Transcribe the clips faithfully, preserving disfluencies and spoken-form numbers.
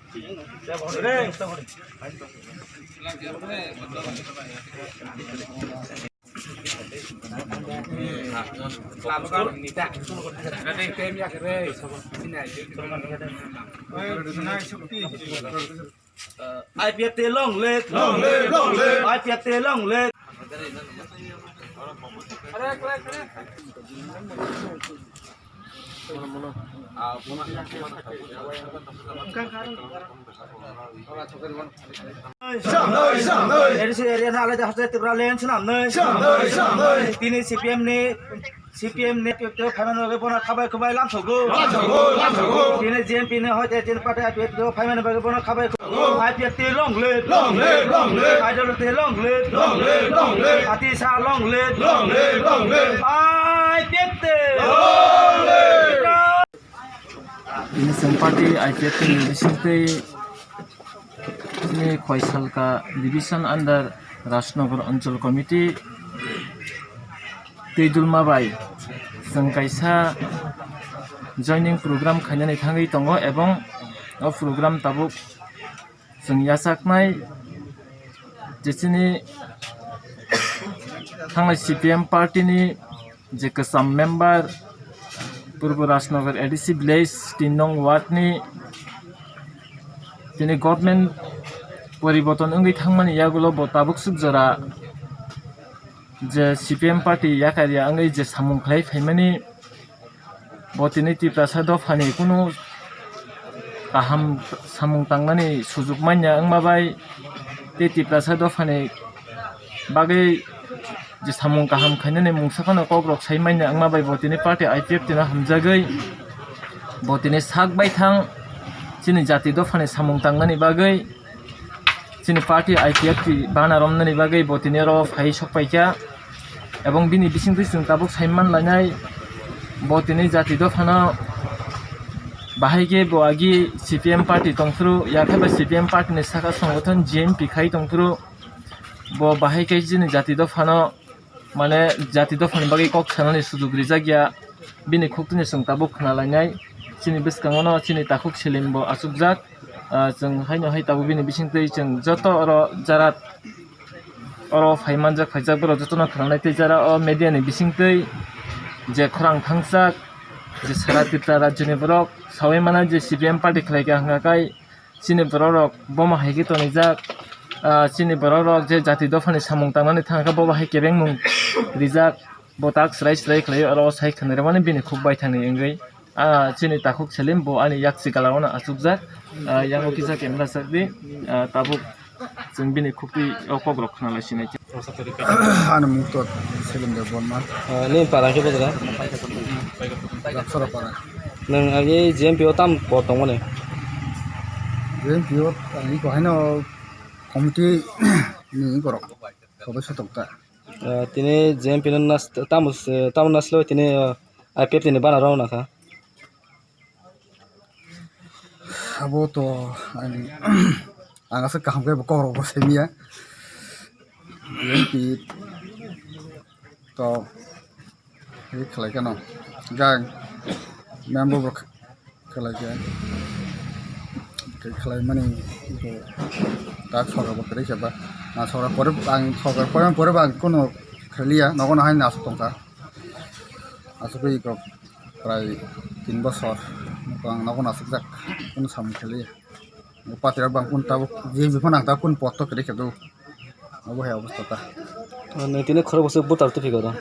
I P F T long live! Long live, long live! I P F T long live! Swnamnwi, swnamnwi. A D C area na alai da hostel Tripura land swnamnwi. Swnamnwi, swnamnwi. Tini C P M ni, C P M ni phaimani bagwi bono khabai khubai lamsogo. Lamsogo, lamsogo. Tini G M P ni hoite tini party I P F T o phaimani bagwi bono khabai khubai. I P F T long live. Long live, long live. I W T long live. Long live, long live. Atisa long live. Long live, long live. I P F T. Long live. Tini chwng party I P F T ni bisingtwi chini Khoisalka division under Rajnagar Anchal Committee twi dulma bai chwng kaisa joining program khainani thangwi tongo, ebong o program tabuk chwng yachaknai je chini thangnai C P M party ni je kwcham member Purbo Rajnagar A D C village tin nong ward ni tini government poriborton wngwi thangmani yagulo bo tabuk swk jora je C P M party yakarya wngwi je samung khlai phaimani, bo tini Tiprasa dophani kunu kaham samung tangnani sujuk manya wngma bai tei Tiprasa dophani bagwi je samung kaham khainani mungsa phano kokrok sai manya wngma bai bo tini party I P F T no hamjagwi bo tini sak baithang chini jati dophani samung tangnani bagwi. Chini party I P F T bana romnani bagwi bo tini oro phai sokpaikha, ebong bini bisingtwi chwng tabuk sai manlainai, bo tini jati dophano bahai khe bo agi C P M party tongphuru, yakhe bai C P M party ni saka songothon G M P khai tongphuru, bo bahai khe chini jati dophano mane jati dophani bagwi kok sanani sujuk rijak ya, bini khuktwini chwng tabuk khna lainai. Chini bwskango no chini takhuk Selim bo achukjak. Ah, chwng haino hai tabuk bini bisingtwi chwng joto oro jara oro phai manjak phaijak borok jotono khna lai tei jara o media ni bisingtwi je khorang thangjak je sara Tripura rajyoni borok sawi mano je C P M party khlai kha hwnkha khai chini borok rok bomo hai khe tonijak, ah, chini borok rok je jati dophani samung tangnani thangkha bobo hai kebengmung rijak, bo tak swrai swrai khlai oro sai khwnairokmani bini khuk baithangni wngwi, ah, chini takhuk Selim bo ani yaksi gala-o no achukjak, ah, yango kisa camera chakdi, ah, tabuk chwng bini khuktwi o kokrok khna lai sinai khe. Ani mung to Selim Debbarma. Ah, nini para khe bwdra? Daksora para. Nwng agi G M P o tam po tongmani? G M P o ani ko haino committee ni borok sodosyo tongta. Ah, tini G M P no nas-, tamo se, tamo nasle tini, ah, I P F T ni bana rw nangkha. Abo to ani ang aswk kaham khe bo kokrok bo simiya. G M P to hi khlai kheno gang member bo khlai khe khe khlai mani bo tak sorkar bo kwrwi khe ba na sorkar pore ang sorkar pore pore ba ang kunu khaliya nogo no hai nasuk tongkha. Asugwi kok prai tin bosor ang nogo nasukjak, kunu samung khaliya. Patira bang kun tabuk je biphano ang tabuk kun pot to kede kedo. Abo hai obostha ta. Nwng tini khorok bwswk butar tu phikaro?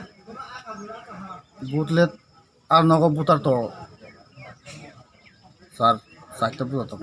Butlet ar nogo butar to sar, sar ta butar to.